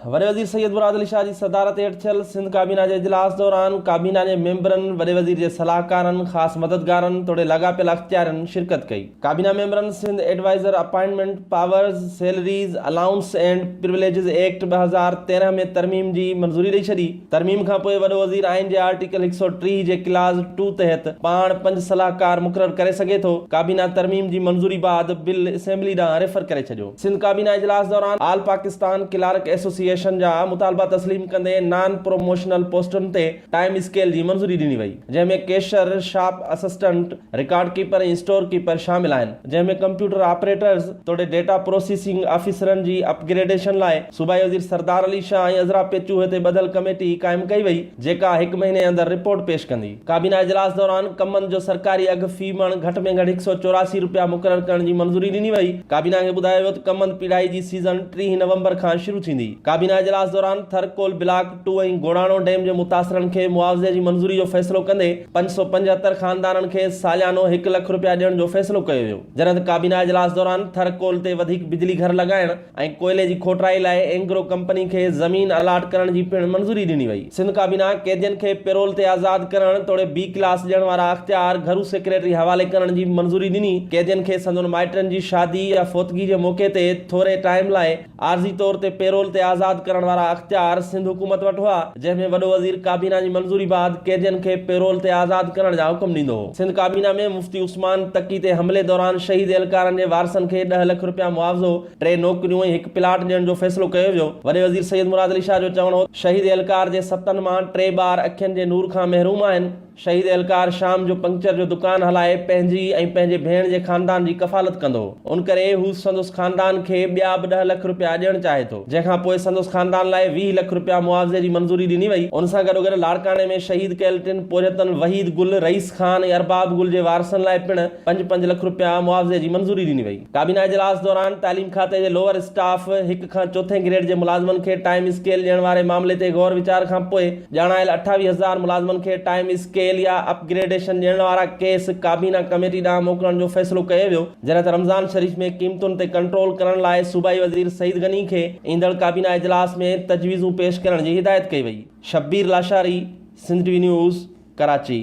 وڏي وزير سيد مراد علي شاهه جي صدارت هيٺ ٿيل سنڌ ڪابينا جي اجلاس دوران ڪابينا جي ميمبرن، وڏي وزير جي صلاحڪارن، خاص مددگارن توڙي لاڳاپيل اختيارين شرڪت ڪئي. ڪابينا ميمبرن Sindh adviser appointment powers, salaries, allowance and privileges act 2013 ۾ ترميم جي منظوري ڏئي ڇڏي. ترميم کانپوء وڏو وزير آئين جي آرٽيڪل 130 جي ڪلاز ٽو تحت پاڻ پنج صلاحڪار مقرر ڪري سگهي ٿو. ڪابينا ترميم جي منظوري بعد بل اسيمبلي ڏانهن ريفر ڪري ڇڏيو. سنڌ ڪابينا اجلاس دوران آل پاڪستان ڪلارڪ ايسوسيئيشن جا مطالبا تسليم ڪندي نان پروموشنل پوسٽن تي ٽائيم اسڪيل جي منظوري ڏني وئي، جنهن ۾ cashier, shop assistant, record keeper ۽ store keeper شامل آهن، جنهن ۾ ڪمپيوٽر آپريٽرز توڙي ڊيٽا پروسيسنگ آفيسرن جي اپ گريڊيشن لاء صوبائي وزير سردار علي شاهه ۽ عذرا پيچوهي تي ٻڌل ڪميٽي قائم ڪئي وئي، جيڪا هڪ مهيني اندر رپورٽ پيش ڪندي. ڪابينا اجلاس دوران ڪمند جو سرڪاري اگهه في مڻ گهٽ ۾ گهٽ 184 رپيا مقرر ڪرڻ جي منظوري ڏني وئي. ڪابينا کي ٻڌايو ويو ته ڪمند پيڙهائي جي سيزن 30 نومبر کان شروع ٿيندي. ڪابينا اجلاس دوران Thar coal block two ۽ Gorano dam جي متاثرن کي معاوضي جي منظوري جو فيصلو ڪندي 575 خاندانن کي ساليانو هڪ لک رپيا ڏيڻ جو فيصلو ڪيو ويو. جڏهن ته ڪابينا اجلاس دوران ٿر ڪول تي وڌيڪ بجلي گهر لڳائڻ ۽ ڪوئلي جي کوٽرائي لاء اينگرو ڪمپني کي زمين الاٽ ڪرڻ جي پڻ منظوري ڏني وئي. سنڌ ڪابينا قيدين کي پيرول تي آزاد ڪرڻ توڙي بي ڪلاس ڏيڻ وارا اختيار گهرو سيڪريٽري حوالي ڪرڻ جي به منظوري ڏني. قيدين کي سندن مائٽن جي شادي يا فوتگي جي موقعي تي ٿوري ٽائيم لاء عارضي طور تي پيرول تي آزاد ڪرڻ وارا اختيار سنڌ حڪومت وٽ هئا، جنهن ۾ وڏو وزير ڪابينا جي منظوري بعد قيدين کي پيرول تي آزاد ڪرڻ جا حڪم ڏيندو هو. سنڌ ڪابينا ۾ مفتي عثمان تقي تي حملي دوران شهيد اهلڪارن جي وارثن کي ڏهه لک رپيا معاوضو، ٽي نوڪريون ۽ هڪ پلاٽ ڏيڻ جو فيصلو ڪيو ويو. وڏي وزير سيد مراد علي شاهه جو چوڻ هو ته شهيد اهلڪار جي ستن مان ٽي ٻار اکين جي نور کان محروم آهن، شهيد اهلڪار شام جو پنڪچر جو دڪان هلائي پنهنجي ۽ پنهنجي ڀيڻ جي خاندان جي ڪفالت ڪندو هو، ان ڪري هو سندس خاندان کي ٻيا به ڏهه لک رپيا ڏيڻ چاهي ٿو، جنهن کان پوء سندس خاندان لاء 20 لک رپيا معاوضي جي منظوري ڏني وئي. ان سان گڏوگڏ لاڙڪاڻي ۾ شهيد ڪيل ٽن پورهيتن وحيد گل، رئيس خان ۽ ارباب گل جي وارثن لاء پڻ پنج پنج لک رپيا معاوضي جي منظوري ڏني وئي. ڪابينا اجلاس دوران تعليم کاتي جي لوئر اسٽاف هڪ کان چوٿين گريڊ جي ملازمن کي ٽائيم اسڪيل ڏيڻ واري معاملي تي غور ويچار کانپوء ڄاڻايل 28 هزار ملازمن کي ٽائيم اسڪيل يا اپ گريڊيشن ڏيڻ وارا ڪيس ڪابينا ڪميٽي ڏانهن موڪلڻ جو فيصلو ڪيو ويو جڏهن ته رمضان شريف ۾ قيمتن تي ڪنٽرول ڪرڻ لاء صوبائي وزير سعيد غني کي ايندڙ ڪابينا اجلاس ۾ تجويزون پيش ڪرڻ جي هدايت ڪئي وئي. Shabbir Lashari, Sindh T V news, Karachi.